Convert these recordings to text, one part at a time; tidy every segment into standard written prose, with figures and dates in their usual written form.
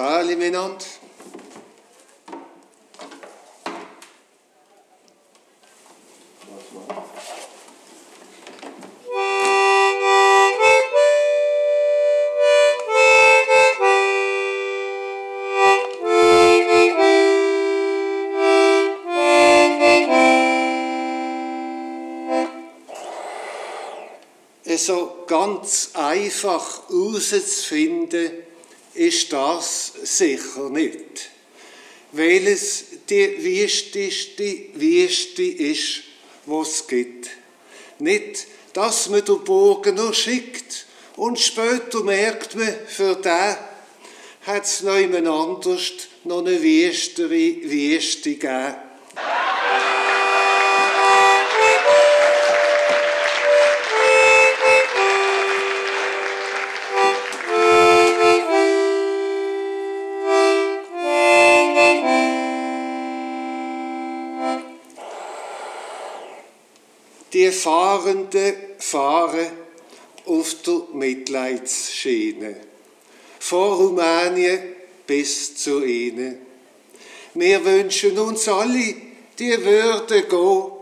Sali miteinander. So ganz einfach herauszufinden, ist das sicher nicht. Weil es die wüsteste Wüste ist, was es gibt. Nicht, dass man den Bogen noch schickt und später merkt man, für den hat es noch jemand anders noch eine wüstere Wüste gegeben. Die Fahrenden fahren auf der Mitleidsschiene, von Rumänien bis zu ihnen. Wir wünschen uns alle, die würden gehen.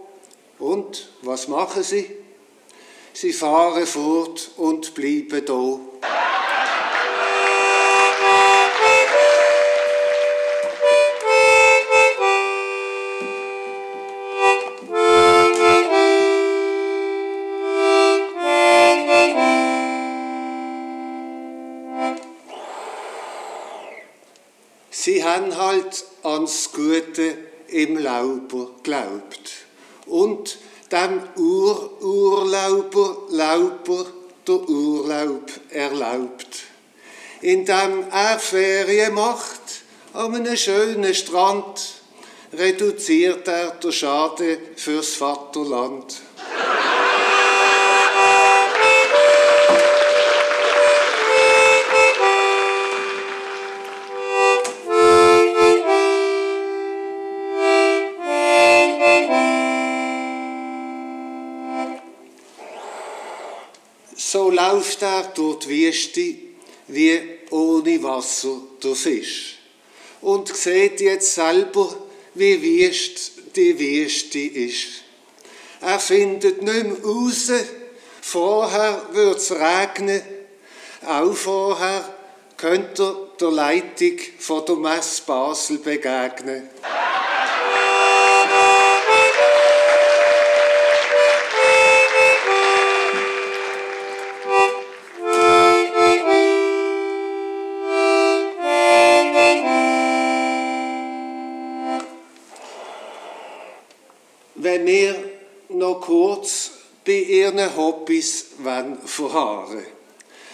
Und was machen sie? Sie fahren fort und bleiben da. Sie haben halt ans Gute im Lauber geglaubt und dem Urlauber der Urlaub erlaubt, indem er Ferien macht an einem schönen Strand, reduziert er den Schaden fürs Vaterland. So läuft er durch die Wüste wie ohne Wasser der Fisch und sieht jetzt selber, wie wüst die Wüste ist. Er findet nicht mehr raus, vorher würde es regnen, auch vorher könnte er der Leitung von der Messe Basel begegnen. Wenn wir noch kurz bei ihren Hobbys verharren,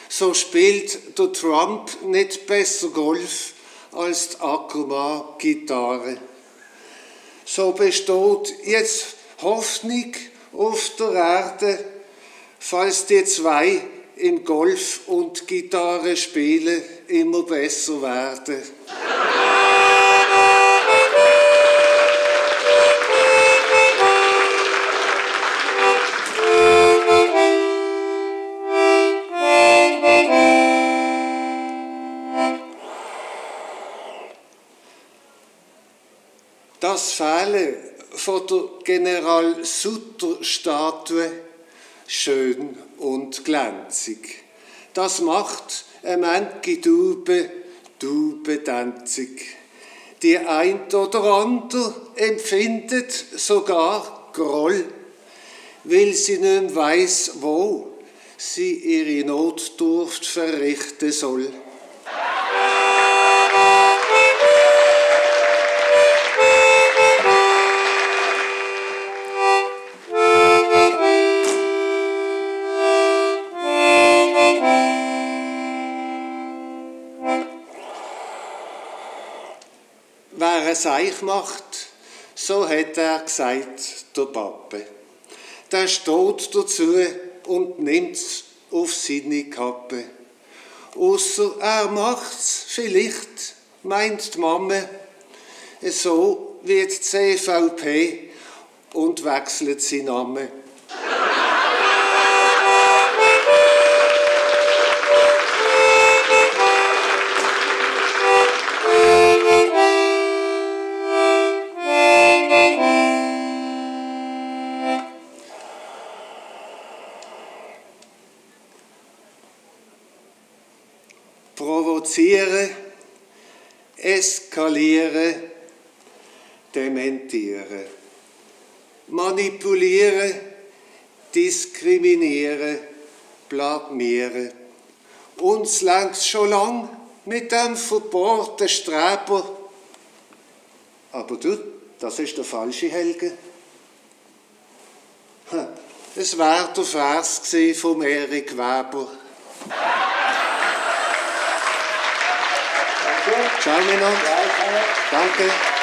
so spielt der Trump nicht besser Golf als die Ackermann Gitarre. So besteht jetzt Hoffnung auf der Erde, falls die zwei im Golf und Gitarre spielen immer besser werden. Das Fehlen von der General-Sutter-Statue schön und glänzig. Das macht manche Dube-Dänzig. Die ein oder andere empfindet sogar Groll, weil sie nicht weiss, wo sie ihre Notdurft verrichten soll. Wer es Seich macht, so hat er gesagt, der Pappe. Der steht dazu und nimmt's auf seine Kappe. Ausser er macht's vielleicht, meint die Mama, so wie die CVP und wechselt seinen Namen. eskalieren, dementieren, manipulieren, diskriminieren, blamieren. Uns längst schon lang mit dem verbohrten Streber. Aber du, das ist der falsche Helge. Es war der Vers vom Erik Weber. Ciao, Männer. Danke.